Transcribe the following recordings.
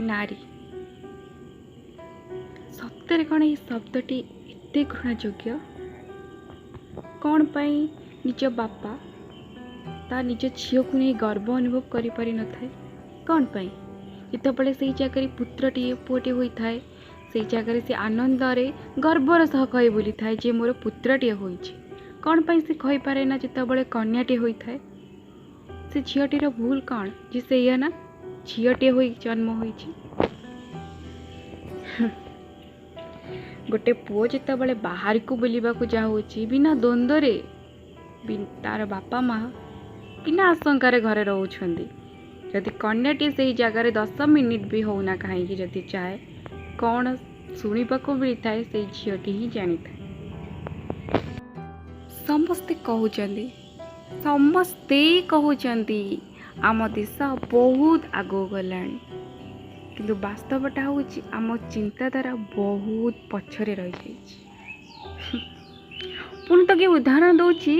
ନାରୀ। ସତରେ କ'ଣ ଏହି ଶବ୍ଦଟି ଏତେ ଘୃଣାଯୋଗ୍ୟ? କ'ଣ ପାଇଁ ନିଜ ବାପା ତା ନିଜ ଝିଅକୁ ନେଇ ଗର୍ବ ଅନୁଭବ କରିପାରିନଥାଏ? କ'ଣ ପାଇଁ ଯେତେବେଳେ ସେଇ ଜାଗାରେ ପୁତ୍ରଟିଏ, ପୁଅଟିଏ ହୋଇଥାଏ, ସେଇ ଜାଗାରେ ସେ ଆନନ୍ଦରେ ଗର୍ବର ସହ କହି ବୁଲିଥାଏ ଯେ ମୋର ପୁତ୍ରଟିଏ ହୋଇଛି? କ'ଣ ପାଇଁ ସେ କହିପାରେ ନା ଯେତେବେଳେ କନ୍ୟାଟିଏ ହୋଇଥାଏ? ସେ ଝିଅଟିର ଭୁଲ କ'ଣ ଯେ ସେଇଆ ନା ଝିଅଟିଏ ହୋଇ ଜନ୍ମ ହୋଇଛି? ଗୋଟେ ପୁଅ ଯେତେବେଳେ ବାହାରକୁ ବୁଲିବାକୁ ଯାଉଛି, ବିନା ଦ୍ୱନ୍ଦ୍ୱରେ ତାର ବାପା ମା ବିନା ଆଶଙ୍କାରେ ଘରେ ରହୁଛନ୍ତି। ଯଦି କନ୍ୟାଟିଏ ସେଇ ଜାଗାରେ 10 ମିନିଟ୍ ବି ହେଉନା କାହିଁକି ଯଦି ଯାଏ, କ'ଣ ଶୁଣିବାକୁ ମିଳିଥାଏ, ସେଇ ଝିଅଟି ହିଁ ଜାଣିଥାଏ। ସମସ୍ତେ କହୁଛନ୍ତି, ସମସ୍ତେ କହୁଛନ୍ତି, ଆମ ଦେଶ ବହୁତ ଆଗକୁ ଗଲାଣି। କିନ୍ତୁ ବାସ୍ତବଟା ହେଉଛି, ଆମ ଚିନ୍ତାଧାରା ବହୁତ ପଛରେ ରହିଯାଇଛି। ପୁଣି ତ କିଏ ଉଦାହରଣ ଦେଉଛି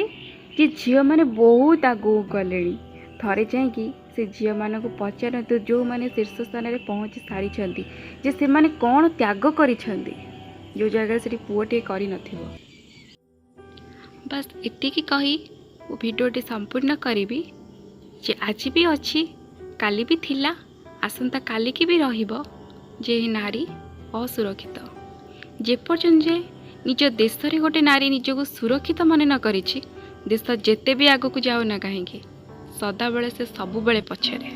ଯେ ଝିଅମାନେ ବହୁତ ଆଗକୁ ଗଲେଣି। ଥରେ ଯାଇକି ସେ ଝିଅମାନଙ୍କୁ ପଚାରନ୍ତୁ, ଯେଉଁମାନେ ଶୀର୍ଷ ସ୍ଥାନରେ ପହଞ୍ଚି ସାରିଛନ୍ତି, ଯେ ସେମାନେ କ'ଣ ତ୍ୟାଗ କରିଛନ୍ତି, ଯେଉଁ ଜାଗାରେ ସେଠି ପୁଅଟିଏ କରିନଥିବ। ବାସ୍, ଏତିକି କହି ମୁଁ ଭିଡ଼ିଓଟି ସମ୍ପୂର୍ଣ୍ଣ କରିବି ଯେ ଆଜି ବି ଅଛି, କାଲି ବି ଥିଲା, ଆସନ୍ତା କାଲିକି ବି ରହିବ ଯେ ଏହି ନାରୀ ଅସୁରକ୍ଷିତ। ଯେପର୍ଯ୍ୟନ୍ତ ଯେ ନିଜ ଦେଶରେ ଗୋଟେ ନାରୀ ନିଜକୁ ସୁରକ୍ଷିତ ମନେ ନ କରିଛି, ଦେଶ ଯେତେ ବି ଆଗକୁ ଯାଉନା କାହିଁକି, ସଦାବେଳେ ସେ ସବୁବେଳେ ପଛରେ।